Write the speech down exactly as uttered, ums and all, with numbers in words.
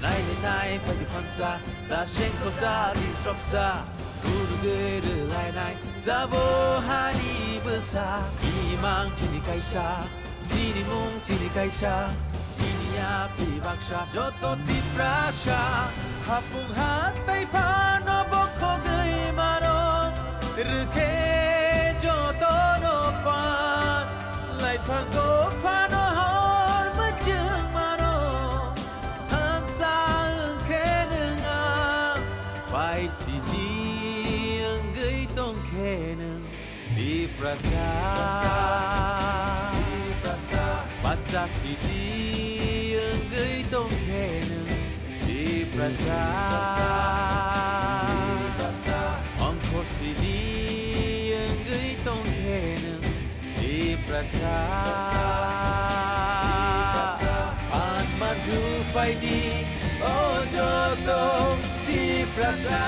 Nai le nai, phai di phansa, da seng khosa di sopsa, phunugwi rwlainai, jabo hani bwsa, imang chini kaisa, chini mung chini kaisa, chini yapri baksa, joto Tiprasa, hapung hatai phano bokhogwi mano, rwkhe jotono phan, laiphango phano hor mwchwng mano. Thansa wngkhe nwng ang, pai sidi wngwi tongkhe nwng Tiprasa. Bacha sidi wngwi tongkhe nwng Tiprasa. Ongkhor sidi wngwi tongkhe nwng Tiprasa. Phan manju phaidi, o joto Tiprasa.